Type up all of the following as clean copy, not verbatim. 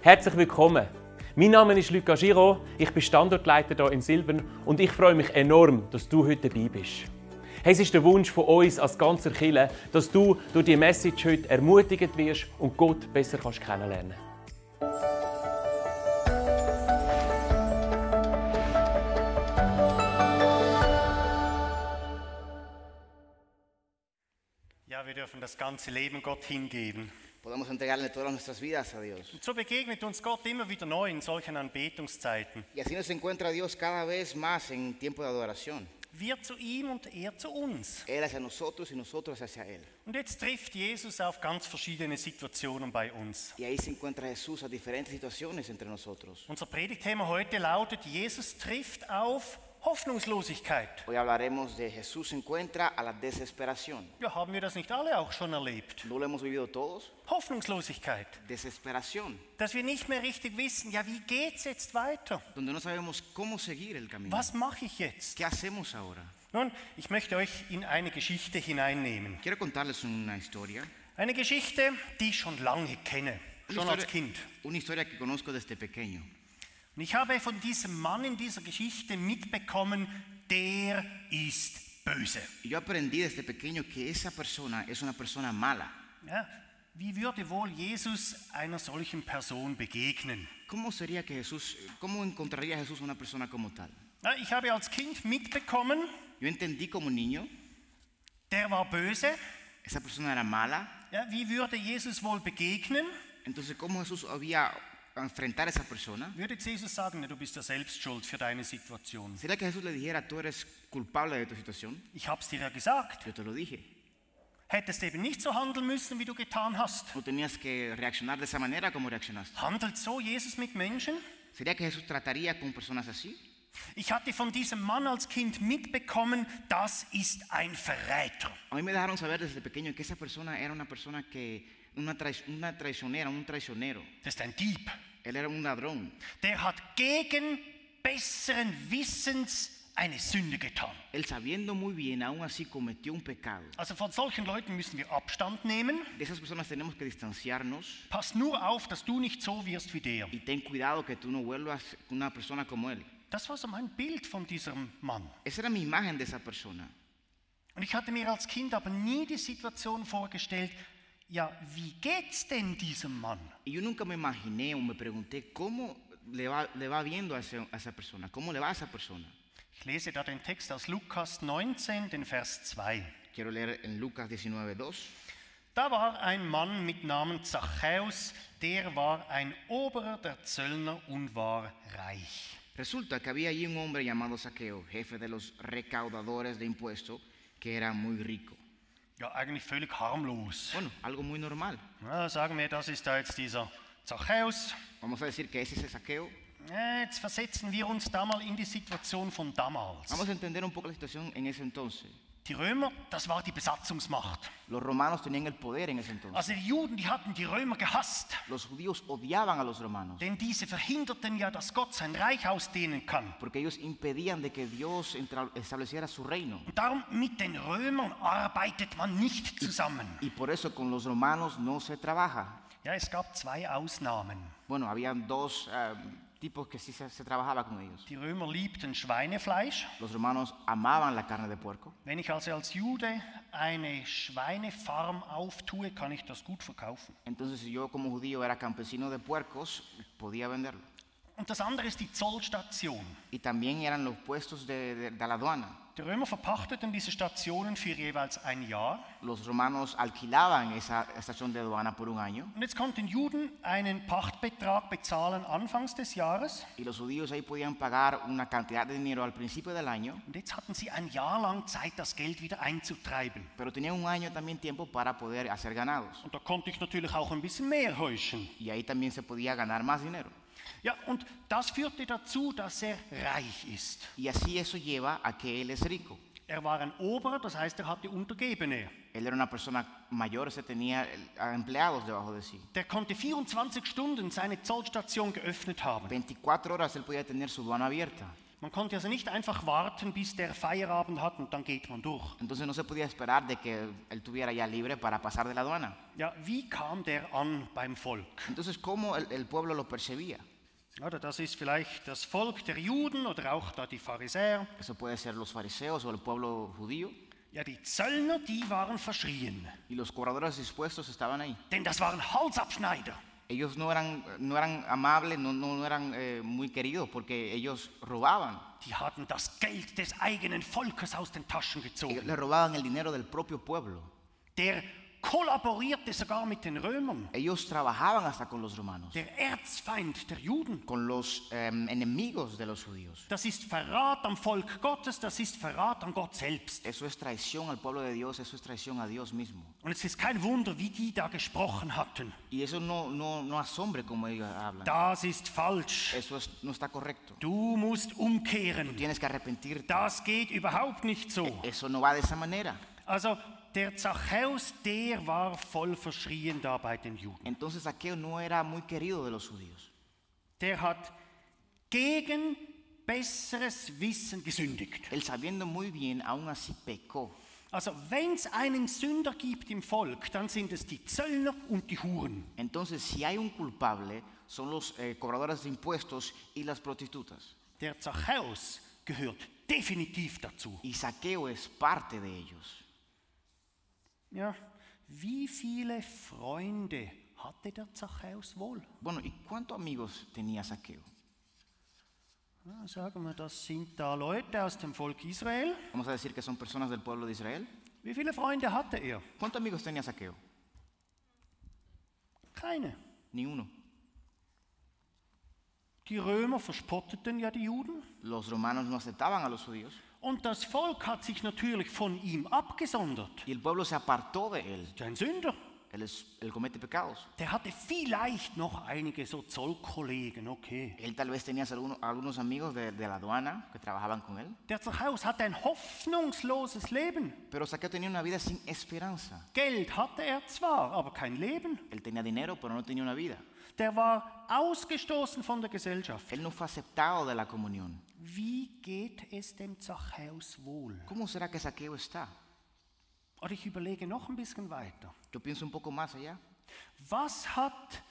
Herzlich willkommen. Mein Name ist Luca Giraud, ich bin Standortleiter hier in Silbern und ich freue mich enorm, dass du heute dabei bist. Hey, es ist der Wunsch von uns als ganzer Kirche, dass du durch diese Message heute ermutigt wirst und Gott besser kennenlernen kannst. Ja, wir dürfen das ganze Leben Gott hingeben. Podemos entregarle todas nuestras vidas a Dios. Und so begegnet uns Gott immer wieder neu in solchen Anbetungszeiten. Y así nos encuentra Dios cada vez más en tiempo de adoración. Wir zu ihm und er zu uns. Él hacia nosotros y nosotros hacia Él. Und jetzt trifft Jesus auf ganz verschiedene Situationen bei uns. Y ahí se encuentra Jesús a diferentes situaciones entre nosotros. Unser Predigtthema heute lautet, Jesus trifft auf Hoffnungslosigkeit. Hoy hablaremos de Jesús se encuentra a la desesperación. Ja, haben wir das nicht alle auch schon erlebt? ¿No lo hemos vivido todos? Hoffnungslosigkeit. Desesperación, Dass wir nicht mehr richtig wissen, ja, wie geht's jetzt weiter? donde no sabemos cómo seguir el camino. Was mache ich jetzt? ¿Qué hacemos ahora? Nun, ich möchte euch in eine Geschichte hineinnehmen. Quiero contarles una historia. Eine Geschichte, die ich schon lange kenne, schon als Kind. Una historia que conozco desde pequeño. Und ich habe von diesem Mann in dieser Geschichte mitbekommen, der ist böse. Y yo aprendí desde pequeño que esa persona es una persona mala. Ja, wie würde wohl Jesus einer solchen Person begegnen? ¿Cómo sería que Jesús, cómo encontraría Jesús una persona como tal? Ja, ich habe als Kind mitbekommen, Yo entendí como niño, der war böse. esa persona era mala. Ja, wie würde Jesus wohl begegnen? Entonces, ¿cómo Jesús había enfrentar a esa persona? Würde Jesus sagen, du bist ja selbst schuld für deine Situation. ¿Sería que Jesús le dijera, tú eres culpable de tu situación? Ich habe es dir ja gesagt. Yo te lo dije. Hättest eben nicht so handeln müssen, wie du getan hast. No tenías que reaccionar de esa manera como reaccionaste. Handelt so Jesus mit Menschen? ¿Sería que Jesús trataría con personas así? Ich hatte von diesem Mann als Kind mitbekommen, das ist ein Verräter. A mí me dejaron saber desde pequeño que esa persona era una persona que, una traicionera, un traicionero. Das ist ein Dieb. Él era un ladrón. Der hat gegen besseren Wissens eine Sünde getan. Él sabiendo muy bien, aún así cometió un pecado. Also von solchen Leuten müssen wir Abstand nehmen. De esas personas tenemos que distanciarnos Pass nur auf, dass du nicht so wirst wie der. y ten cuidado que tú no vuelvas una persona como él. Das war so mein Bild von diesem Mann. Esa era mi imagen de esa persona. Und ich hatte mir als Kind aber nie die Situation vorgestellt, ja, wie geht's denn diesem Mann? Y yo nunca me imaginé o me pregunté cómo le va viendo a esa persona, cómo le va a esa persona. Ich lese da den Text aus Lukas 19, den Vers 2. Quiero leer en Lucas 19:2. Da war ein Mann mit Namen Zachäus, der war ein Oberer der Zöllner und war reich. Resulta que había allí un hombre llamado Zaqueo, jefe de los recaudadores de impuestos, que era muy rico. Ja, eigentlich völlig harmlos. Bueno, algo muy normal. Ja, sagen wir, das ist da jetzt dieser Zachäus. Vamos a decir que ese es el Zaqueo. Jetzt versetzen wir uns da mal in die Situation von damals. Vamos a entender un poco la situación en ese entonces. Die Römer, das war die Besatzungsmacht. Los romanos tenían el poder en ese entonces. Also die Juden, die hatten die Römer gehasst. Los judíos odiaban a los romanos, Denn diese verhinderten ja, dass Gott sein Reich ausdehnen kann. porque ellos impedían de que Dios estableciera su reino. Und darum mit den Römern arbeitet man nicht zusammen. Y por eso con los romanos no se trabaja. Ja, es gab zwei Ausnahmen. Bueno, habían dos tipos que sí se trabajaba con ellos. Die Römer liebten Schweinefleisch. Los romanos amaban la carne de puerco. Wenn ich also als Jude eine Schweinefarm auftue, kann ich das gut verkaufen. Entonces, si yo como judío era campesino de puercos, podía venderlo. Und das andere ist die Zollstation. Y también eran los puestos de la aduana. Die Römer verpachteten diese Stationen für jeweils ein Jahr. Los romanos alquilaban esa estación de aduana por un año. Und jetzt konnten Juden einen Pachtbetrag bezahlen anfangs des Jahres. Y los judíos ahí podían pagar una cantidad de dinero al principio del año. Und jetzt hatten sie ein Jahr lang Zeit, das Geld wieder einzutreiben. Pero tenían un año también tiempo para poder hacer ganados. Und da konnte ich natürlich auch ein bisschen mehr heuschen. Y ahí también se podía ganar más dinero. Ja, und das führte dazu, dass er reich ist. Y así eso lleva a que él es rico. Er war ein Oberer, das heißt, er hatte Untergebene. Él era una persona mayor, se tenía empleados debajo de sí. Der konnte 24 Stunden seine Zollstation geöffnet haben. 24 horas él podía tener su aduana abierta. Man konnte also nicht einfach warten, bis der Feierabend hat und dann geht man durch. Entonces no se podía esperar de que él tuviera ya libre para pasar de la aduana. Ja, wie kam der an beim Volk? Entonces, ¿cómo el pueblo lo percibía? Oder das ist vielleicht das Volk der Juden oder auch da die Pharisäer. Eso puede ser los fariseos o el pueblo judío. Ja, die Zöllner, die waren verschrien. Y los cobradores dispuestos estaban ahí. Denn das waren Halsabschneider. Ellos no eran amables, no eran muy queridos porque ellos robaban. Die hatten das Geld des eigenen Volkes aus den Taschen Ellos gezogen. le robaban el dinero del propio pueblo. Der kollaborierte sogar mit den Römern. Ellos trabajaban hasta con los romanos, Der Erzfeind der Juden. con los enemigos de los judíos. Das ist Verrat am Volk Gottes, das ist Verrat an Gott selbst. Eso es traición al pueblo de Dios, eso es traición a Dios mismo. Und es ist kein Wunder, wie die da gesprochen hatten. Y eso no asombre como ellos hablan. Das ist falsch. Eso no está correcto. Du musst umkehren. Tienes que arrepentirte. Das geht überhaupt nicht so. Eso no va de esa manera. Also der Zachäus, der war voll verschrien da bei den Juden. Entonces Zaqueo no era muy querido de los judíos. Der hat gegen besseres Wissen gesündigt. Él sabiendo muy bien, aún así pecó. Also wenn es einen Sünder gibt im Volk, dann sind es die Zöllner und die Huren. Entonces, si hay un culpable, son los cobradores de impuestos y las prostitutas. Der Zachäus gehört definitiv dazu. Y Zaqueo es parte de ellos. Ja, wie viele Freunde hatte der Zachäus wohl? Bueno, ¿y cuántos amigos tenía Zaqueo? Ja, sagen wir, das sind da Leute aus dem Volk Israel. Vamos a decir que son personas del pueblo de Israel. Wie viele Freunde hatte er? ¿Cuántos amigos tenía Zaqueo? Keine. Ni uno. Die Römer verspotteten ja die Juden. Los romanos no aceptaban a los judíos. Und das Volk hat sich natürlich von ihm abgesondert. Y el pueblo se apartó de él. Ist ein Sünder. Él comete pecados. Der hatte vielleicht noch einige so Zollkollegen, okay. Él tal vez tenía algunos amigos de la aduana que trabajaban con él. Der Zachäus hatte ein hoffnungsloses Leben. Pero Zaqueo tenía una vida sin esperanza. Geld hatte er zwar, aber kein Leben. Él tenía dinero, pero no tenía una vida. Der war ausgestoßen von der Gesellschaft. Él no fue aceptado de la comunión. Wie geht es dem Zachäus wohl? ¿Cómo será que Zaqueo está? Oder ich überlege noch ein bisschen weiter. Yo pienso un poco más allá. Was hat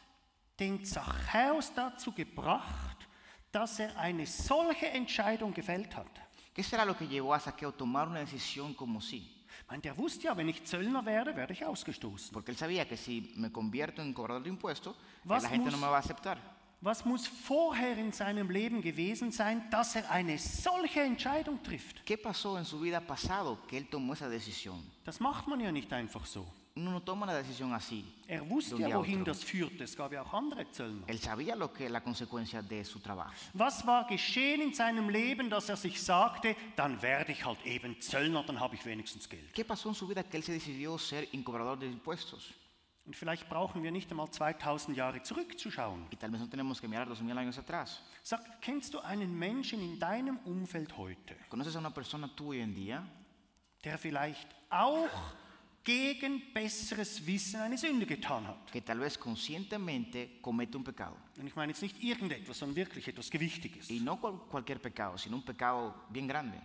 den Zachäus dazu gebracht, dass er eine solche Entscheidung gefällt hat? ¿Qué será lo que llevó a Zaqueo a tomar una decisión como sí? Ich meine, der wusste ja, wenn ich Zöllner werde, werde ich ausgestoßen. Porque él sabía que si me convierto en cobrador de impuestos, Was la gente no muss- me va a aceptar. Was muss vorher in seinem Leben gewesen sein, dass er eine solche Entscheidung trifft? ¿Qué pasó en su vida pasado que él tomó esa decisión? Das macht man ja nicht einfach so. Uno no toma una decisión así. Er wusste de un ja, día a wohin otro. das führt. Es gab ja auch andere Zöllner. Él sabía la consecuencia de su trabajo. Was war geschehen in seinem Leben, dass er sich sagte, dann werde ich halt eben Zöllner, dann habe ich wenigstens Geld. ¿Qué pasó en su vida que él se decidió ser cobrador de impuestos? Und vielleicht brauchen wir nicht einmal 2000 Jahre zurückzuschauen. Y tal vez no tenemos que mirar 2000 años atrás. Sag, kennst du einen Menschen in deinem Umfeld heute, ¿Conoces a una persona tú hoy en día der vielleicht auch gegen besseres Wissen eine Sünde getan hat? que tal vez conscientemente comete un pecado? Und ich meine jetzt nicht irgendetwas, sondern wirklich etwas Gewichtiges. Y no cualquier pecado, sino un pecado bien grande.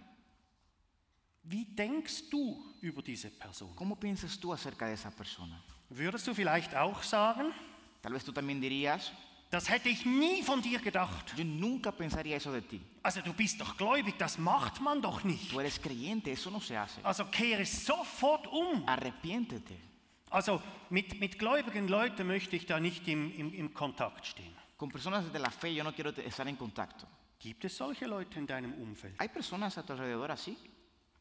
Wie denkst du über diese Person? ¿Cómo piensas tú acerca de esa persona? Würdest du vielleicht auch sagen, Tal vez tú también dirías, das hätte ich nie von dir gedacht. yo nunca pensaría eso de ti. Also du bist doch gläubig, das macht man doch nicht. Tú eres creyente, eso no se hace. Also kehre sofort um. Arrepiéntete. Also mit gläubigen Leuten möchte ich da nicht im Kontakt stehen. Con personas de la fe yo no quiero estar en contacto. Gibt es solche Leute in deinem Umfeld? ¿Hay personas a tu alrededor así?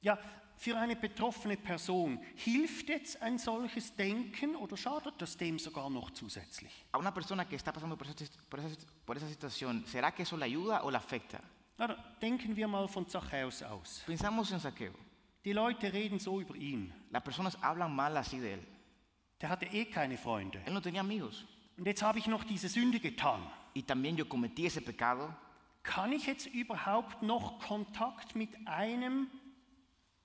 Ja, für eine betroffene Person hilft jetzt ein solches Denken oder schadet das dem sogar noch zusätzlich? A una persona que está pasando por esa situación, ¿será que eso le ayuda o le afecta? Na, denken wir mal von Zachäus aus. Pensamos en Zaqueo. Die Leute reden so über ihn. Las personas hablan mal así de él. Der hatte eh keine Freunde. Él no tenía amigos. Und jetzt habe ich noch diese Sünde getan. Y también yo cometí ese pecado. Kann ich jetzt überhaupt noch Kontakt mit einem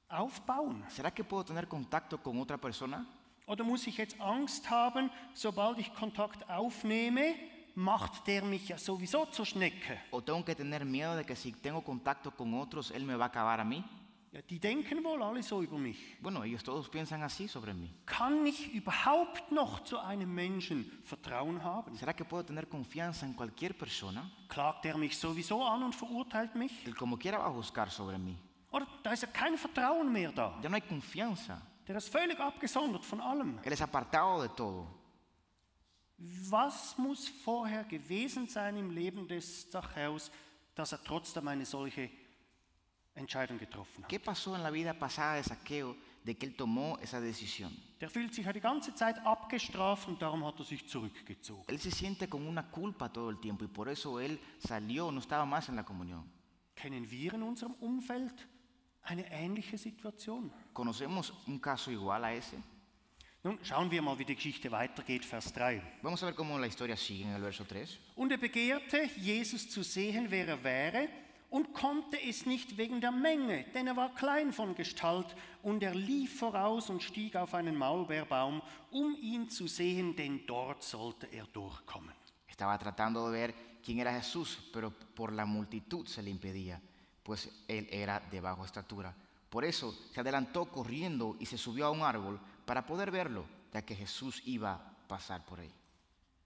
aufbauen? ¿Será que puedo tener contacto con otra persona? Oder muss ich jetzt Angst haben, sobald ich Kontakt aufnehme, macht der mich ja sowieso zur Schnecke. ¿O tengo que tener miedo de que si tengo contacto con otros, él me va a acabar a mí? Ja, die denken wohl alle so über mich. Bueno, ellos todos piensan así sobre mí. Kann ich überhaupt noch zu einem Menschen Vertrauen haben? ¿Será que puedo tener confianza en cualquier persona? Klagt er mich sowieso an und verurteilt mich? Él como quiera va a juzgar sobre mí. Oder da ist ja kein Vertrauen mehr da. Ya no hay confianza. Der ist völlig abgesondert von allem. Él es apartado de todo. Was muss vorher gewesen sein im Leben des Zachäus, dass er trotzdem eine solche Entscheidung getroffen hat? ¿Qué pasó en la vida pasada de Zaqueo de que él tomó esa decisión? Der fühlt sich ja die ganze Zeit abgestraft und darum hat er sich zurückgezogen. Él se siente con una culpa todo el tiempo y por eso él salió, no estaba más en la comunión. Kennen wir in unserem Umfeld eine ähnliche Situation? ¿Conocemos un caso igual a ese? Nun schauen wir mal, wie die Geschichte weitergeht, Vers 3. Vamos a ver cómo la historia sigue en el verso 3. Und er begehrte, Jesus zu sehen, wer er wäre, und konnte es nicht wegen der Menge, denn er war klein von Gestalt, und er lief voraus und stieg auf einen Maulbeerbaum, um ihn zu sehen, denn dort sollte er durchkommen. Estaba tratando de ver quién era Jesús, pero por la multitud se le impedía, pues él era de baja estatura. Por eso se adelantó corriendo y se subió a un árbol para poder verlo, ya que Jesús iba a pasar por ahí.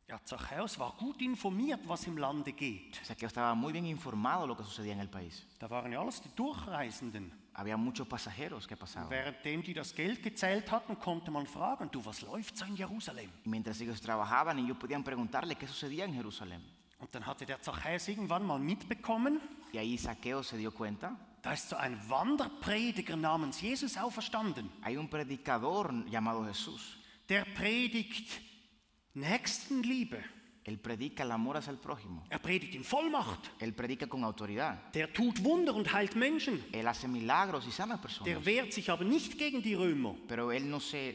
Ja, Zachäus war gut informiert, was im Lande geht. Zaqueo estaba muy bien informado de lo que sucedía en el país. Da waren ja alles die Durchreisenden. Había muchos pasajeros que pasaban. Währenddem die das Geld gezählt hatten, konnte man fragen, du, was läuft so in Jerusalem? Y mientras ellos trabajaban, ellos podían preguntarle qué sucedía en Jerusalén. Und dann hatte der Zachäus irgendwann mal mitbekommen, Y ahí Zaqueo se dio cuenta. da ist so ein Wanderprediger namens Jesus auferstanden. Hay un predicador llamado Jesús. Der predigt Nächstenliebe. Él predica el amor hacia el prójimo. Er predigt in Vollmacht. Él predica con autoridad. Der tut Wunder und heilt Menschen. Él hace milagros y sana personas. Der wehrt sich aber nicht gegen die Römer. Pero él no se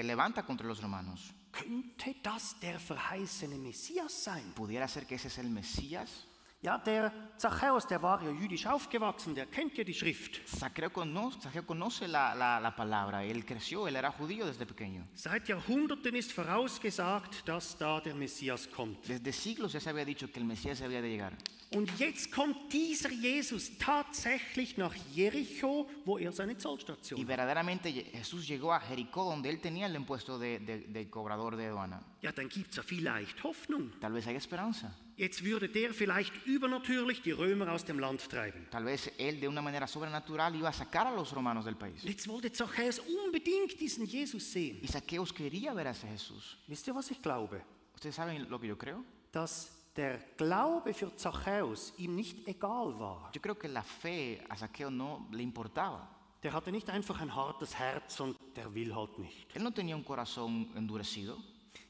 levanta contra los romanos. Könnte das der verheißene Messias sein? ¿Pudiera ser que ese es el Mesías? Ja, der Zachäus, der war ja jüdisch aufgewachsen, der kennt ja die Schrift. Zaqueo conoce la palabra. Él creció, él era judío desde pequeño. Seit Jahrhunderten ist vorausgesagt, dass da der Messias kommt. Desde siglos ya se había dicho que el Mesías había de llegar. Und jetzt kommt dieser Jesus tatsächlich nach Jericho, wo er seine Zollstation Y hat. verdaderamente Jesús llegó a Jericó, donde él tenía el impuesto de cobrador de aduana. Ja, dann gibt es ja vielleicht Hoffnung. Tal vez hay esperanza. Jetzt würde der vielleicht übernatürlich die Römer aus dem Land treiben. Tal vez él de una manera sobrenatural iba a sacar a los romanos del país. Jetzt wollte Zachäus unbedingt diesen Jesus sehen. Y Zaqueos quería ver a ese Jesús. Wisst ihr, was ich glaube? ¿Ustedes saben lo que yo creo? Dass der Glaube für Zachäus ihm nicht egal war. Yo creo que la fe a Zaqueo no le importaba. Der hatte nicht einfach ein hartes Herz und der will halt nicht. Él no tenía un corazón endurecido.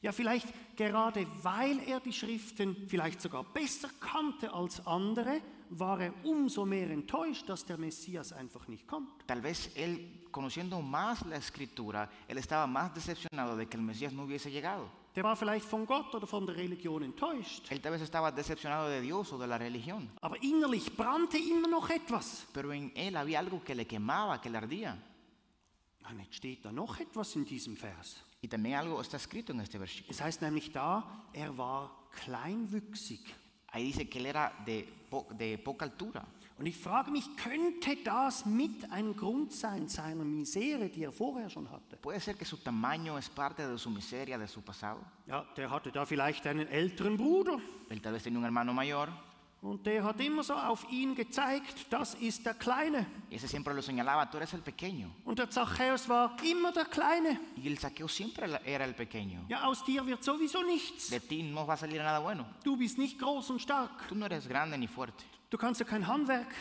Ja, vielleicht gerade weil er die Schriften vielleicht sogar besser kannte als andere, war er umso mehr enttäuscht, dass der Messias einfach nicht kommt. Tal vez él, conociendo más la escritura, él estaba más decepcionado de que el Mesías no hubiese llegado. Der war vielleicht von Gott oder von der Religion enttäuscht. Él tal vez estaba decepcionado de Dios o de la religión. Aber innerlich brannte immer noch etwas. Pero en él había algo que le quemaba, que le ardía. Und jetzt steht da noch etwas in diesem Vers. Y también algo está escrito en este versículo. Es heißt nämlich da, er war kleinwüchsig. Ahí dice que él era de poca altura. Und ich frage mich, könnte das mit ein Grund sein seiner Misere, die er vorher schon hatte? ¿Puede ser que su tamaño es parte de su miseria, de su pasado? Ja, der hatte da vielleicht einen älteren Bruder Él tal vez tenía un hermano mayor und der hat immer so auf ihn gezeigt, das ist der Kleine. y ese siempre lo señalaba, tú eres el pequeño. Und der Zachäus war immer der Kleine. Y el Zaqueo siempre era el pequeño. Ja, aus dir wird sowieso nichts. De ti no va a salir nada bueno. Du bist nicht groß und stark. Tú no eres grande ni fuerte. Du kannst ja kein Handwerk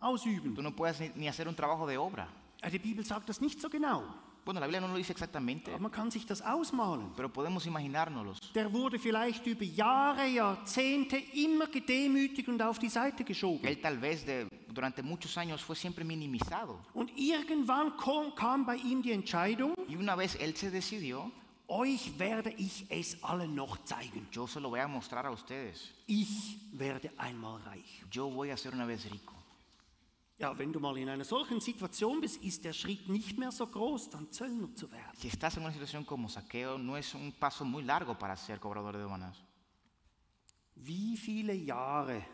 ausüben. Tú no puedes ni hacer un trabajo de obra. Die Bibel sagt das nicht so genau, Bueno, la Biblia no lo dice exactamente, aber man kann sich das ausmalen. pero podemos imaginárnoslos. Der wurde vielleicht über Jahre, Jahrzehnte immer gedemütigt und auf die Seite geschoben. Él tal vez durante muchos años fue siempre minimizado. Und irgendwann kam bei ihm die Entscheidung, Y una vez él se decidió, euch werde ich es allen noch zeigen. yo se lo voy a mostrar a ustedes. Ich werde einmal reich. Yo voy a ser una vez rico. Ja, wenn du mal in einer solchen Situation bist, ist der Schritt nicht mehr so groß, dann Zöllner zu werden. Si estás en una situación como Zaqueo, no es un paso muy largo para ser cobrador de aduanas. Wie viele Jahre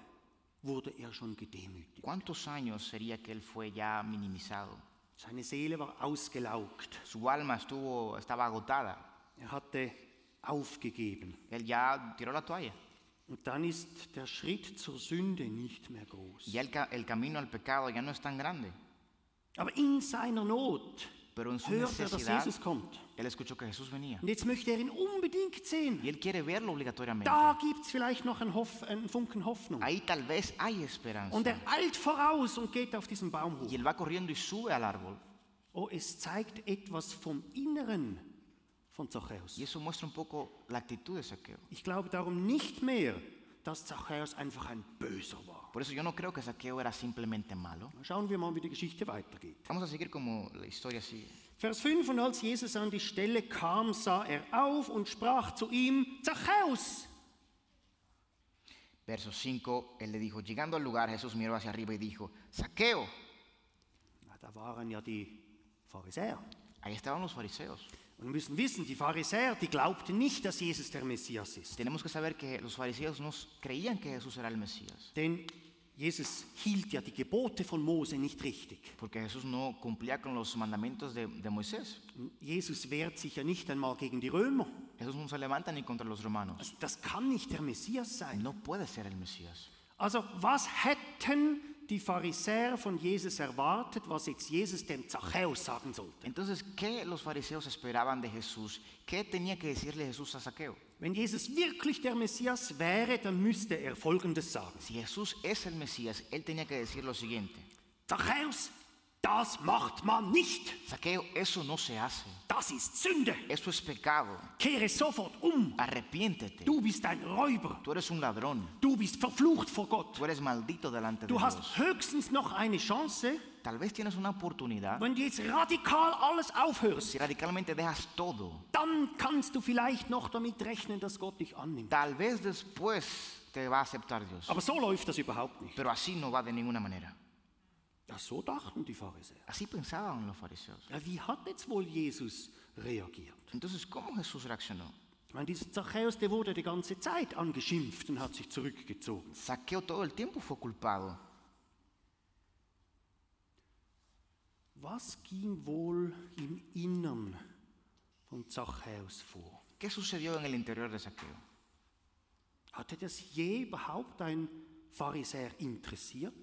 wurde er schon gedemütigt? ¿Cuántos años sería que él fue ya minimizado? Seine Seele war ausgelaugt. Su alma estaba agotada. Er hatte aufgegeben. Él ya tiró la toalla. Und dann ist der Schritt zur Sünde nicht mehr groß. Ya el camino al pecado ya no es tan grande. Aber in seiner Not Pero en su hört er, dass necesidad, Jesus kommt. él escuchó que Jesús venía. Und jetzt möchte er ihn unbedingt sehen. Y él quiere verlo obligatoriamente. Da gibt es vielleicht noch einen Funken Hoffnung. Ahí tal vez hay esperanza. Und er eilt voraus und geht auf diesen Baum hoch. Y él va corriendo y sube al árbol. Oh, es zeigt etwas vom Inneren von Zachäus. Y eso muestra un poco la actitud de Zaqueo. Ich glaube darum nicht mehr, dass Zachäus einfach ein Böser war. Por eso yo no creo que Zaqueo era simplemente malo. Schauen wir mal, wie die Geschichte weitergeht. Vamos a seguir como la historia sigue. Vers 5, und als Jesus an die Stelle kam, sah er auf und sprach zu ihm, Zachäus! Verso 5, él le dijo, llegando al lugar, Jesús miró hacia arriba y dijo, Zaqueo. Na, da waren ja die Pharisäer. Ahí estaban los fariseos. Und wir müssen wissen, die Pharisäer, die glaubten nicht, dass Jesus der Messias ist. Tenemos que saber que los fariseos no creían que Jesús era el Mesías. Denn Jesus hielt ja die Gebote von Mose nicht richtig. Porque Jesús no cumplía con los mandamientos de Moisés. Jesus wehrt sich ja nicht einmal gegen die Römer. Jesús no se levanta ni contra los romanos. Also das kann nicht der Messias sein. No puede ser el Mesías. Also was hätten die Pharisäer von Jesus erwartet, was jetzt Jesus dem Zachäus sagen sollte? Entonces, ¿qué los fariseos esperaban de Jesús? ¿Qué tenía que decirle Jesús a Zaqueo? Wenn Jesus wirklich der Messias wäre, dann müsste er Folgendes sagen. Si Jesús es el Mesías, él tenía que decir lo siguiente. Zachäus, das macht man nicht. Zaqueo, eso no se hace. Das ist Sünde. Eso es pecado. Kehre sofort um. Arrepiéntete. Du bist ein Räuber. Tú eres un ladrón. Du bist verflucht vor Gott. Tú eres maldito delante de Du hast Dios. höchstens noch eine Chance, Tal vez tienes una oportunidad. wenn du jetzt radikal alles aufhörst. Si radicalmente dejas todo, Dann kannst du vielleicht noch damit rechnen, dass Gott dich annimmt. tal vez después te va a aceptar Dios. Aber so läuft das überhaupt nicht. Pero así no va de ninguna manera. Ja, so dachten die Pharisäer. Así pensaban los fariseos. Ja, wie hat jetzt wohl Jesus reagiert? Entonces, ¿cómo Jesús reaccionó? Ich meine, dieser Zachäus, der wurde die ganze Zeit angeschimpft und hat sich zurückgezogen. Zaqueo todo el tiempo fue culpado. Was ging wohl im Innern von Zachäus vor? ¿Qué sucedió en el interior de Zaqueo? Hatte das je überhaupt ein Pharisäer interessiert?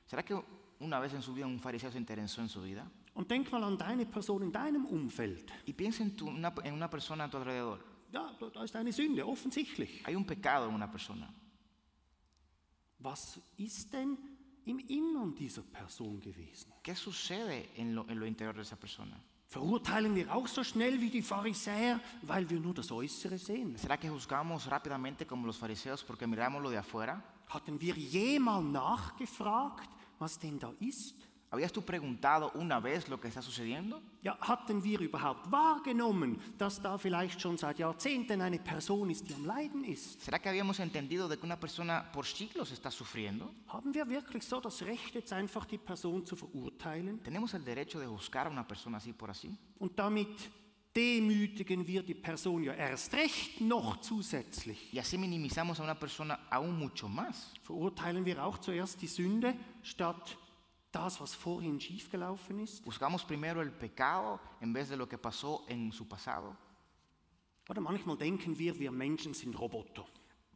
¿Será que una vez en su vida un fariseo se interesó en su vida? Und denk mal an deine Person in deinem Umfeld. Y piensa en una persona a tu alrededor. Ja, da ist eine Sünde, offensichtlich. Hay un pecado en una persona. Was ist denn im Innern dieser Person gewesen? ¿Qué sucede en lo interior de esa persona? Verurteilen wir auch so schnell wie die Pharisäer, weil wir nur das Äußere sehen? ¿Será que juzgamos rápidamente como los fariseos porque miramos lo de afuera? Hatten wir jemals nachgefragt, was denn da ist? ¿Habías tú preguntado una vez lo que está sucediendo? Ja, hatten wir überhaupt wahrgenommen, dass da vielleicht schon seit Jahrzehnten eine Person ist, die am Leiden ist? ¿Será que habíamos entendido de que una persona por siglos está sufriendo? Haben wir wirklich so das Recht, jetzt einfach die Person zu verurteilen? ¿Tenemos el derecho de juzgar a una persona así por así? Und damit demütigen wir die Person ja erst recht noch zusätzlich. Y así minimizamos a una persona aún mucho más. Verurteilen wir auch zuerst die Sünde, statt das, was vorhin schiefgelaufen ist? Buscamos primero el pecado en vez de lo que pasó en su pasado. Oder manchmal denken wir Menschen sind Roboter.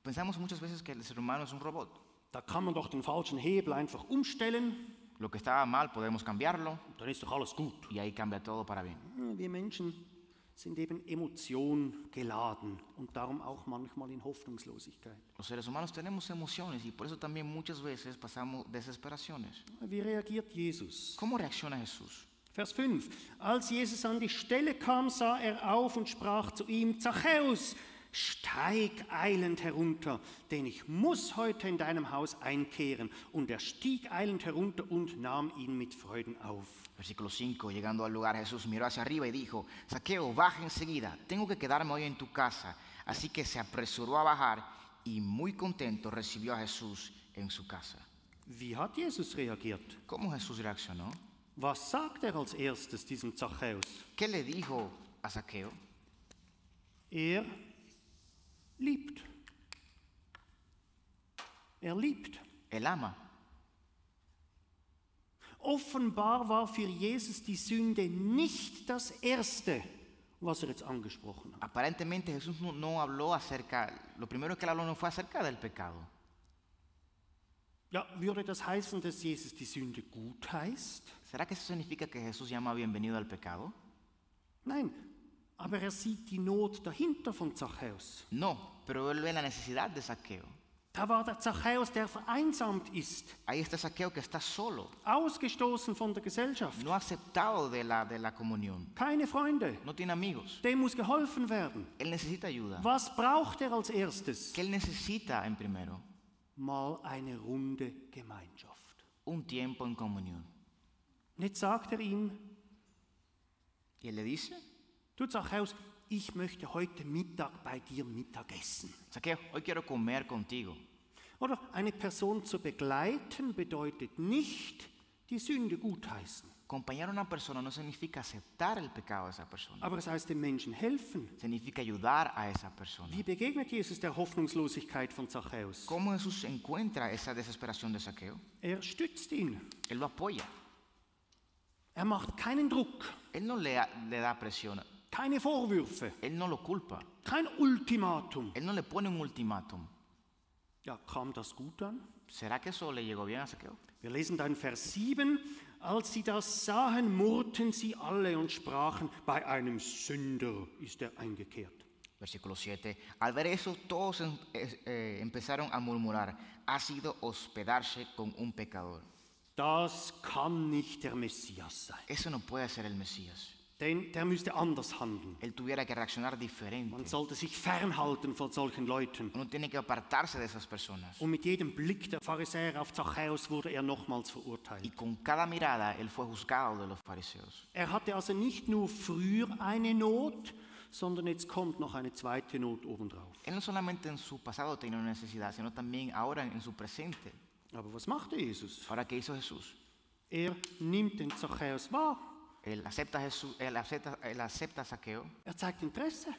Pensamos muchas veces que el ser humano es un robot. Da kann man doch den falschen Hebel einfach umstellen, Lo que estaba mal podemos cambiarlo dann ist doch alles gut. y ahí cambia todo para bien. Wir Menschen sind eben Emotion geladen und darum auch manchmal in Hoffnungslosigkeit. Los seres humanos tenemos emociones y por eso también muchas veces pasamos desesperaciones. Wie reagiert Jesus? ¿Cómo reacciona Jesús? Vers 5. Als Jesus an die Stelle kam, sah er auf und sprach zu ihm, Zachäus, steig eilend herunter, denn ich muss heute in deinem Haus einkehren. Und er stieg eilend herunter und nahm ihn mit Freuden auf. Versículo 5, llegando al lugar Jesús miró hacia arriba y dijo, Zaqueo, baja enseguida, tengo que quedarme hoy en tu casa. Así que se apresuró a bajar y muy contento recibió a Jesús en su casa. Wie hat Jesus reagiert? ¿Cómo Jesús reaccionó? Was sagt er als erstes diesem Zachäus? ¿Qué le dijo a Zaqueo? Er liebt. Er liebt. Él ama. Offenbar war für Jesus die Sünde nicht das Erste, was er jetzt angesprochen hat. Aparentemente Jesús no habló acerca, lo primero que él habló no fue acerca del pecado. Ja, würde das heißen, dass Jesus die Sünde gut heißt? ¿Será que eso significa que Jesús llama bienvenido al pecado? Nein, aber er sieht die Not dahinter von Zachäus. No, pero él ve la necesidad de Zaqueo. Da war der Zachäus, der vereinsamt ist, Ahí está Zaqueo que está solo, ausgestoßen von der Gesellschaft, no aceptado de la comunión, keine Freunde, no tiene amigos. dem muss geholfen werden. Él necesita ayuda. Was braucht er als erstes? ¿Qué él necesita en primero? Mal eine runde Gemeinschaft. Un tiempo en comunión. Und jetzt sagt er ihm, Y él le dice, du Zachäus, ich möchte heute Mittag bei dir Mittag essen. Zaqueo, hoy quiero comer contigo. Oder eine Person zu begleiten bedeutet nicht die Sünde gutheißen, Acompañar a una persona no significa aceptar el pecado de esa persona. aber es heißt dem Menschen helfen. Significa ayudar a esa persona. Wie begegnet Jesus der Hoffnungslosigkeit von Zachäus? ¿Cómo Jesús encuentra esa desesperación de Zaqueo? Er stützt ihn. Él lo apoya. Er macht keinen Druck, Él no le da presión. keine Vorwürfe, Él no lo culpa. kein Ultimatum. Él no le pone un ultimátum. Ja, kam das gut an? ¿Será que eso le llegó bien a Zaqueo? Wir lesen dann Vers 7. Als sie das sahen, murrten sie alle und sprachen, bei einem Sünder ist er eingekehrt. Versículo 7. Al ver eso, todos empezaron a murmurar. Ha sido hospedarse con un pecador. Das kann nicht der Messias sein. Eso no puede ser el Mesías. Denn der müsste anders handeln. Él tuviera que reaccionar diferente. Man sollte sich fernhalten von solchen Leuten. Uno tiene que apartarse de esas personas. Und mit jedem Blick der Pharisäer auf Zachäus wurde er nochmals verurteilt. Y con cada mirada, él fue juzgado de los fariseos. Er hatte also nicht nur früher eine Not, sondern jetzt kommt noch eine zweite Not obendrauf. Él no solamente en su pasado tenía una necesidad, sino también ahora en su presente. Aber was machte Jesus? Ahora, ¿qué hizo Jesús? Er nimmt den Zachäus wahr. Él acepta a Zaqueo, Er zeigt Interesse.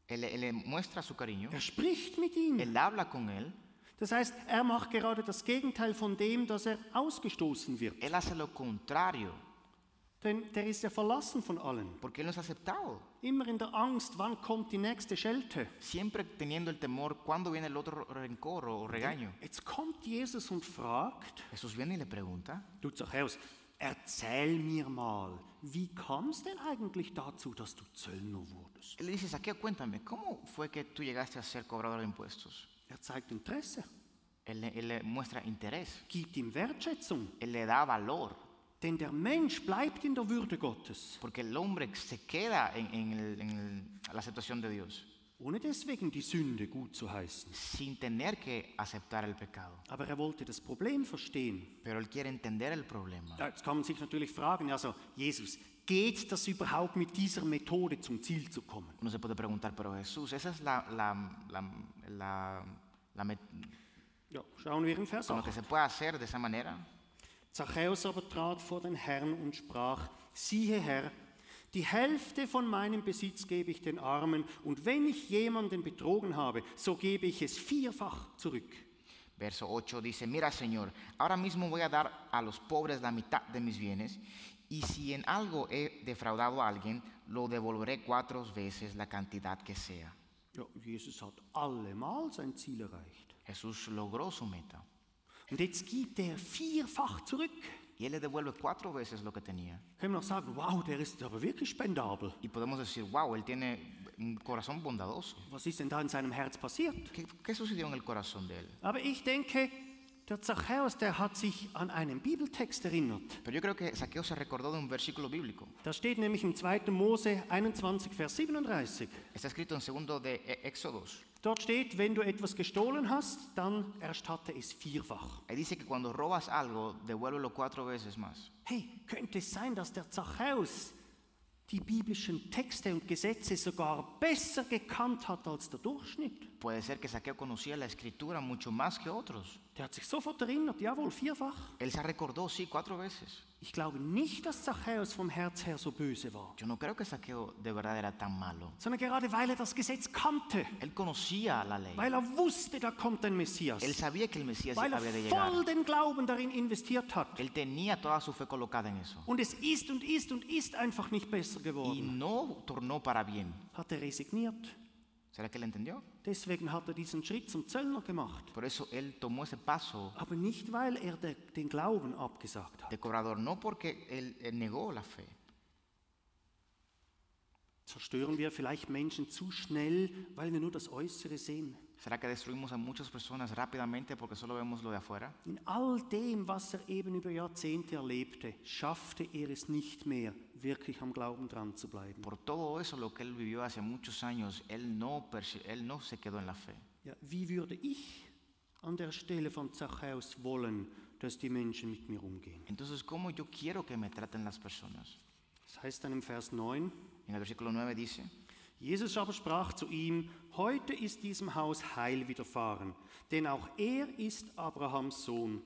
él le muestra su cariño, Er spricht mit ihm. él habla con él, Das heißt, er macht gerade das Gegenteil von dem, dass er ausgestoßen wird. él hace lo contrario, Denn der ist ja verlassen von allen. porque él no es aceptado. Immer in der Angst, wann kommt die nächste Schelte. Siempre teniendo el temor, ¿cuándo viene el otro rencor o regaño? Jetzt kommt Jesus und fragt, Jesús viene y le pregunta, du Zachäus, erzähl mir mal, wie kam es denn eigentlich dazu, dass du Zöllner wurdest? él le dice, Zaqueo, cuéntame, ¿cómo fue que tú llegaste a ser cobrador de impuestos? Er zeigt Interesse, Él le muestra interés, gibt ihm Wertschätzung. él le da valor, Denn der Mensch bleibt in der Würde Gottes, porque el hombre se queda en la aceptación de Dios, ohne deswegen die Sünde gut zu heißen. sin tener que aceptar el pecado. Aber er wollte das Problem verstehen. Pero él quiere entender el problema. Ja, jetzt kann man sich natürlich fragen, also Jesus, geht das überhaupt mit dieser Methode zum Ziel zu kommen? Uno se puede preguntar, pero Jesús, esa es Ja, schauen wir in Vers con lo que 8. se puede hacer de esa manera. Zachäus aber trat vor den Herrn und sprach, siehe Herr, die Hälfte von meinem Besitz gebe ich den Armen, und wenn ich jemanden betrogen habe, so gebe ich es vierfach zurück. Verso 8 dice, mira Señor, ahora mismo voy a dar a los pobres la mitad de mis bienes, y si en algo he defraudado a alguien, lo devolveré 4 veces la cantidad que sea. Ja, Jesus hat allemal sein Ziel erreicht. Jesús logró su meta. Und jetzt gibt er vierfach zurück. Y él le devuelve 4 veces lo que tenía. Können wir noch sagen, wow, der ist aber wirklich spendabel. Y podemos decir, wow, él tiene un corazón bondadoso. Was ist denn da in seinem Herz passiert? ¿Qué sucedió en el corazón de él? Aber ich denke, der Zachäus, der hat sich an einen Bibeltext erinnert. Pero yo creo que Zaqueo se recordó de un versículo bíblico. Da steht nämlich im 2. Mose 21, Vers 37. Está escrito en segundo de Éxodos. Dort steht, wenn du etwas gestohlen hast, dann erstatte es vierfach. Ahí dice que cuando robas algo, devuélvelo 4 veces más. Hey, könnte es sein, dass der Zachäus die biblischen Texte und Gesetze sogar besser gekannt hat als der Durchschnitt? Puede ser que Zaqueo conocía la escritura mucho más que otros. Der hat sich sofort erinnert, jawohl, 4-fach. Él se recordó, sí, 4 veces. Ich glaube nicht, dass Zachäus vom Herz her so böse war, Yo no creo que Zaqueo de verdad era tan malo. sondern gerade weil er das Gesetz kannte, Él conocía la ley. weil er wusste, da kommt ein Messias, Él sabía que el Mesías weil había de er llegar. voll den Glauben darin investiert hat. Él tenía toda su fe colocada en eso. Und es ist und ist und ist einfach nicht besser Y geworden. no tornó para bien. Hat er resigniert. ¿Será que él entendió? Deswegen hat er diesen Schritt zum Zöllner gemacht. Por eso él tomó ese paso Aber nicht, weil er den Glauben abgesagt hat. de cobrador, no porque él negó la fe. Zerstören wir vielleicht Menschen zu schnell, weil wir nur das Äußere sehen. ¿Será que destruimos a muchas personas rápidamente porque solo vemos lo de afuera? In all dem, was er eben über Jahrzehnte erlebte, schaffte er es nicht mehr, wirklich am Glauben dran zu bleiben. Por todo eso, lo que él vivió hace muchos años, él no se quedó en la fe. Ja, wie würde ich an der Stelle von Zachäus wollen, dass die Menschen mit mir umgehen? Entonces, ¿cómo yo quiero que me traten las personas? Das heißt dann im Vers 9, En el versículo 9 dice, Jesus aber sprach zu ihm, heute ist diesem Haus Heil widerfahren, denn auch er ist Abrahams Sohn.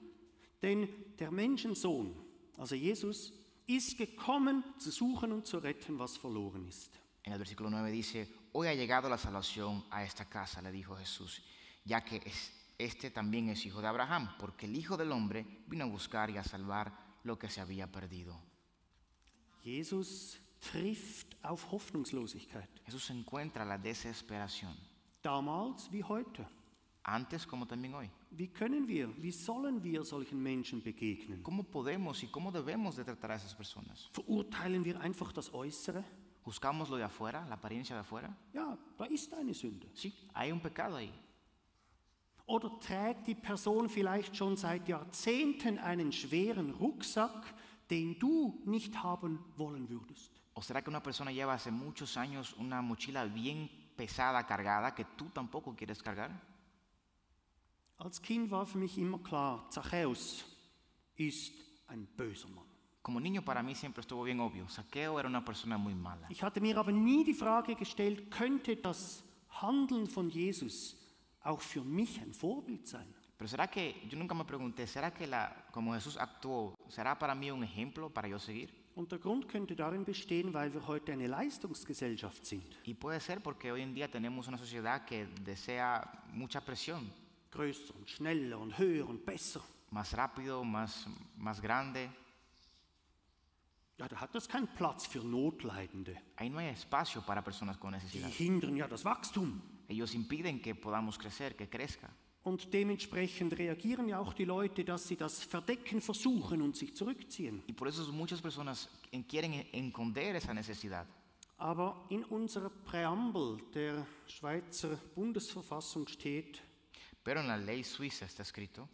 Denn der Menschensohn, also Jesus, ist gekommen, zu suchen und zu retten, was verloren ist. en el versículo 9 dice, hoy ha llegado la salvación a esta casa, le dijo Jesús, ya que este también es hijo de Abraham, porque el Hijo del Hombre vino a buscar y a salvar lo que se había perdido. Jesus trifft auf Hoffnungslosigkeit, Jesús encuentra la desesperación, damals wie heute. antes como también hoy. Wie sollen wir solchen Menschen begegnen? ¿Cómo podemos y cómo debemos de tratar a esas personas? Verurteilen wir einfach das Äußere? ¿Buscamos lo de afuera, la apariencia de afuera? Ja, da ist eine Sünde. Sí, hay un pecado ahí. Oder trägt die Person vielleicht schon seit Jahrzehnten einen schweren Rucksack, den du nicht haben wollen würdest? ¿O será que una persona lleva hace muchos años una mochila bien pesada, cargada, que tú tampoco quieres cargar? Als Kind war für mich immer klar, Zachäus ist ein böser Mann. Como niño para mí siempre estuvo bien obvio, Zaqueo era una persona muy mala. Ich hatte mir aber nie die Frage gestellt, könnte das Handeln von Jesus auch für mich ein Vorbild sein? Pero será que, yo nunca me pregunté, ¿será que como Jesús actuó, será para mí un ejemplo para yo seguir? Und der Grund könnte darin bestehen, weil wir heute eine Leistungsgesellschaft sind. Y puede ser porque hoy en día tenemos una sociedad que desea mucha presión, Größer und schneller und höher und besser. más rápido, más grande. Ja, da hat das keinen Platz für Notleidende. Ahí no hay espacio para personas con Die necesidad. hindern ja das Wachstum. Ellos impiden que podamos crecer, que crezca. Und dementsprechend reagieren ja auch die Leute, dass sie das verdecken versuchen und sich zurückziehen. Y por eso muchas personas quieren esconder esa necesidad. Aber in unserer Präambel der Schweizer Bundesverfassung steht, Pero en la ley suiza está escrito,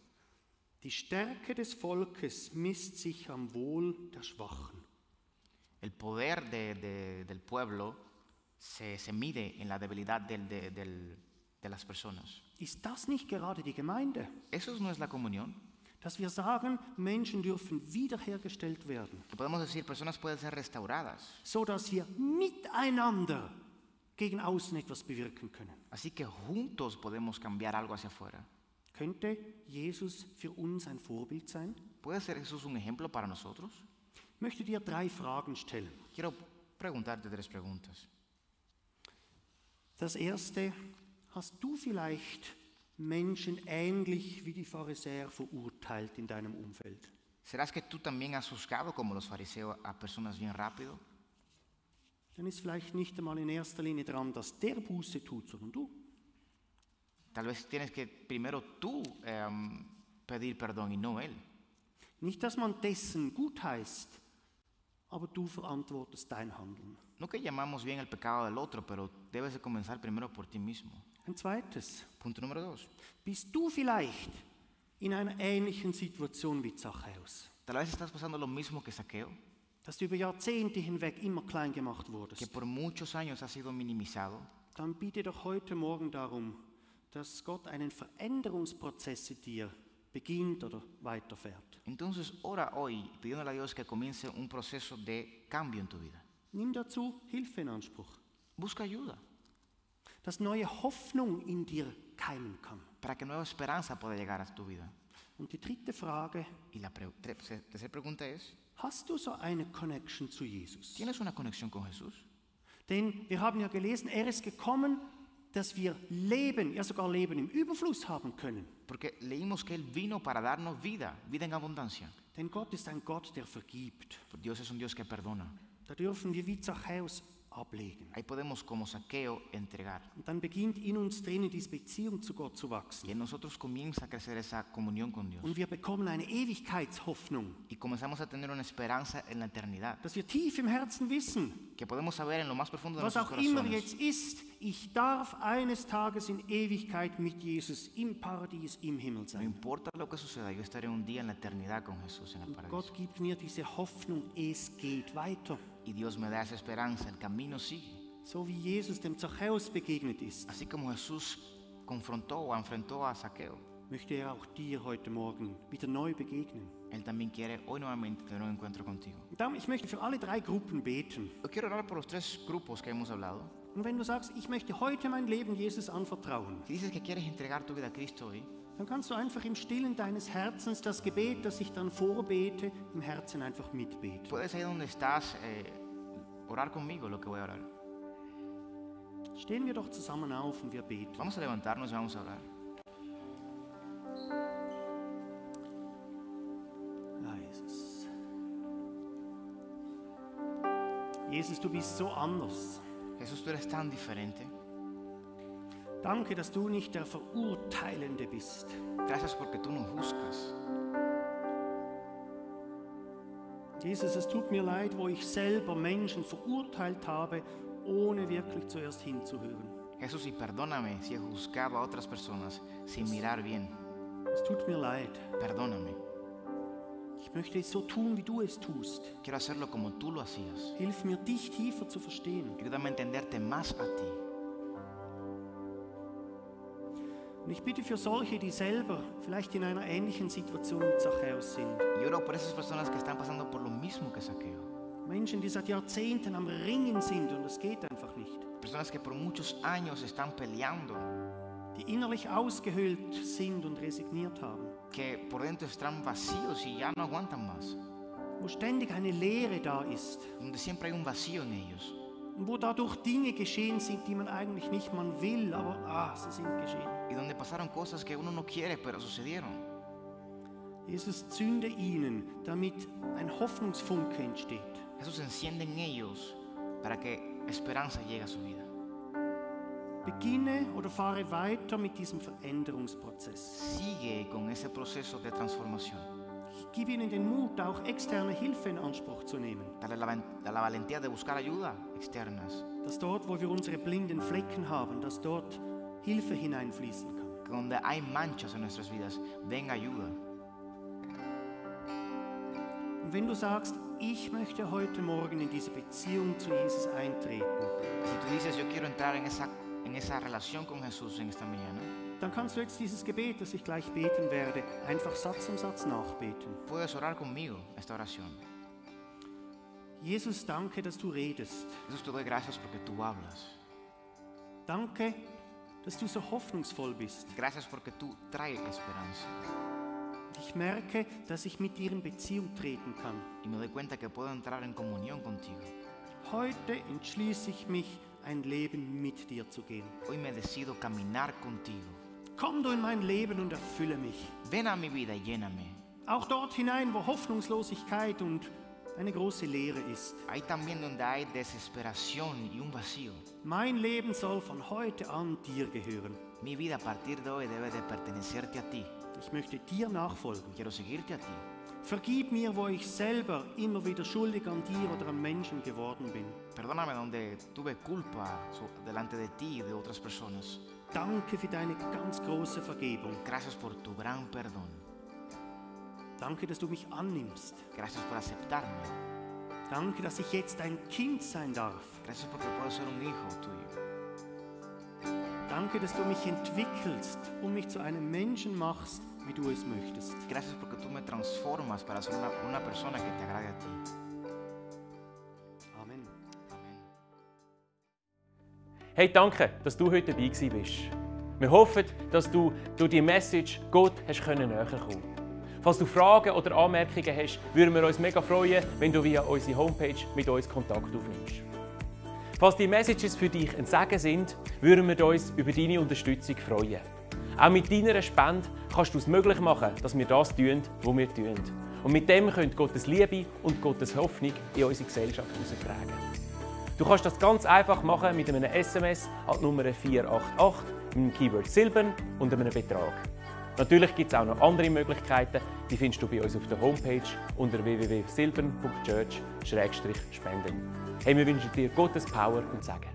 die Stärke des Volkes misst sich am Wohl der Schwachen. el poder del pueblo se mide en la debilidad de las personas. Ist das nicht gerade die Gemeinde? ¿Eso no es la comunión? Dass wir sagen, Menschen dürfen wiederhergestellt werden, Que podemos decir, personas pueden ser restauradas. so dass wir miteinander gegen außen etwas bewirken können. Así que juntos podemos cambiar algo hacia afuera. Könnte Jesus für uns ein Vorbild sein? ¿Puede ser Jesús un ejemplo para nosotros? Ich möchte dir 3 Fragen stellen. Quiero preguntarte 3 preguntas. Das erste, hast du vielleicht Menschen ähnlich wie die Pharisäer verurteilt in deinem Umfeld? ¿Serás que tú también has juzgado como los fariseos a personas bien rápido? Dann ist vielleicht nicht einmal in erster Linie dran, dass der Buße tut, sondern du. Tal vez tienes que primero tú pedir perdón y no él. Nicht, dass man dessen gut heißt, aber du verantwortest dein Handeln. No que llamamos bien el pecado del otro, pero debes de comenzar primero por ti mismo. Ein zweites, Punto número 2. bist du vielleicht in einer ähnlichen Situation wie Zachäus, Tal vez estás pasando lo mismo que Zaqueo, dass du über Jahrzehnte hinweg immer klein gemacht que wurdest? por muchos años ha sido minimizado. Dann bitte doch heute Morgen darum, dass Gott einen Veränderungsprozess in dir beginnt oder weiterfährt. Entonces ora hoy pidiéndole a Dios que comience un proceso de cambio en tu vida. Nimm dazu Hilfe in Anspruch, Busca ayuda dass neue Hoffnung in dir keimen kann. para que nueva esperanza pueda llegar a tu vida. Und die dritte Frage, Y la tercera pregunta es, hast du so eine Connection zu Jesus? ¿tienes una conexión con Jesús? Denn wir haben ja gelesen, er ist gekommen, dass wir Leben, ja sogar Leben im Überfluss haben können. Porque leímos que Él vino para darnos vida, vida en abundancia. Denn Gott ist ein Gott, der vergibt. Dios es un Dios que perdona. Da dürfen wir wie Zachäus ablegen. Ahí podemos como Zaqueo entregar. Und dann beginnt in uns drinnen diese Beziehung zu Gott zu Y wachsen. en nosotros comienza a crecer esa comunión con Dios. Und wir bekommen eine Ewigkeitshoffnung, Y comenzamos a tener una esperanza en la eternidad. dass wir tief im Herzen wissen, Que podemos saber en lo más profundo de was nuestros auch immer corazones. jetzt ist, ich darf eines Tages in Ewigkeit mit Jesus im Paradies, im Himmel No sein. importa lo que suceda, yo estaré un día en la eternidad con Jesús en el Und paraíso. Gott gibt mir diese Hoffnung, es geht weiter. Y Dios me da esa esperanza, el camino sigue. So wie Jesus dem Zachäus begegnet ist, Así como Jesús confrontó o enfrentó a Zaqueo, möchte er auch dir heute Morgen wieder neu begegnen. Él también quiere hoy nuevamente tener un encuentro contigo. Und darum, ich möchte für alle drei Gruppen beten. Yo quiero orar por los tres grupos que hemos hablado. Und wenn du sagst, ich möchte heute mein Leben Jesus anvertrauen, Si dices que quieres entregar tu vida a Cristo hoy, dann kannst du einfach im Stillen deines Herzens das Gebet, das ich dann vorbete, im Herzen einfach mitbeten. puedes ahí donde estás orar conmigo lo que voy a orar. Stehen wir doch zusammen auf und wir beten. Vamos a levantarnos y vamos a orar. Ja, Jesus. Jesus, du bist so anders. Jesús, tú eres tan diferente. Danke, dass du nicht der Verurteilende bist. Gracias porque tú no juzgas. Jesus, es tut mir leid, wo ich selber Menschen verurteilt habe, ohne wirklich zuerst hinzuhören. Jesús, y perdóname si he juzgado a otras personas sin mirar bien. Es tut mir leid. Perdóname. Ich möchte es so tun, wie du es tust. Quiero hacerlo como tú lo hacías. Hilf mir, dich tiefer zu verstehen. Ayúdame a entenderte más a ti. Und ich bitte für solche, die selber vielleicht in einer ähnlichen Situation mit Zachäus sind. Y oro por esas personas que están pasando por lo mismo que Zaqueo. Menschen, die seit Jahrzehnten am Ringen sind und es geht einfach nicht. Personas que por muchos años están peleando, Die innerlich ausgehöhlt sind und resigniert haben. que por dentro están vacíos y ya no aguantan más. Wo ständig eine Leere da ist. Donde siempre hay un vacío en ellos. Und wo dadurch Dinge geschehen sind, die man eigentlich nicht man will, aber sie sind geschehen. Y donde pasaron cosas que uno no quiere, pero sucedieron. Jesus, zünde ihnen, damit ein Hoffnungsfunke entsteht. Jesús enciende en ellos para que esperanza llegue a su vida. Beginne oder fahre weiter mit diesem Veränderungsprozess. Sigue con ese proceso de transformación. Gib ihnen den Mut, auch externe Hilfe in Anspruch zu nehmen. Dale la valentía de buscar ayuda externas. Dass dort, wo wir unsere blinden Flecken haben, dass dort Hilfe hineinfließen kann. Que donde hay manchas en nuestras vidas, venga ayuda. Und wenn du sagst, ich möchte heute Morgen in diese Beziehung zu Jesus eintreten, Si tú dices, yo quiero entrar en esa relación con Jesús en esta mañana, dann kannst du jetzt dieses Gebet, das ich gleich beten werde, einfach Satz um Satz nachbeten. puedes orar conmigo esta oración. Jesus, danke, dass du redest. Jesús, te doy gracias porque tú hablas. Danke, dass du so hoffnungsvoll bist. Gracias porque tú traes esperanza. Ich merke, dass ich mit dir in Beziehung treten kann. Y me doy cuenta que puedo entrar en comunión contigo. Heute entschließe ich mich, ein Leben mit dir zu gehen. Hoy me decido caminar contigo. Komm du in mein Leben und erfülle mich. Ven a mi vida y lléname. Auch dort hinein, wo Hoffnungslosigkeit und eine große Leere ist. Ahí también donde hay desesperación y un vacío. Mein Leben soll von heute an dir gehören. Mi vida a partir de hoy debe de pertenecerte a ti. Ich möchte dir nachfolgen. Quiero seguirte a ti. Vergib mir, wo ich selber immer wieder schuldig an dir oder an Menschen geworden bin. Perdóname donde tuve culpa delante de ti y de otras personas. Danke für deine ganz große Vergebung. Gracias por tu gran perdón. Danke, dass du mich annimmst. Gracias por aceptarme. Danke, dass ich jetzt ein Kind sein darf. Gracias porque puedo ser un hijo tuyo. Danke, dass du mich entwickelst und mich zu einem Menschen machst, wie du es möchtest. Gracias porque tú me transformas para ser una persona que te agrade a ti. Amen. Amén. Hey, danke, dass du heute dabei bist. Wir hoffen, dass du durch die Message Gott hast näher kommen. Falls du Fragen oder Anmerkungen hast, würden wir uns mega freuen, wenn du via unsere Homepage mit uns Kontakt aufnimmst. Falls die Messages für dich ein Segen sind, würden wir uns über deine Unterstützung freuen. Auch mit deiner Spende kannst du es möglich machen, dass wir das tun, was wir tun. Und mit dem könnt Gottes Liebe und Gottes Hoffnung in unsere Gesellschaft heraustragen. Du kannst das ganz einfach machen mit einem SMS an die Nummer 488, mit dem Keyword Silbern und einem Betrag. Natürlich gibt es auch noch andere Möglichkeiten, die findest du bei uns auf der Homepage unter www.silbern.church/spenden. Hey, wir wünschen dir Gottes Power und Segen.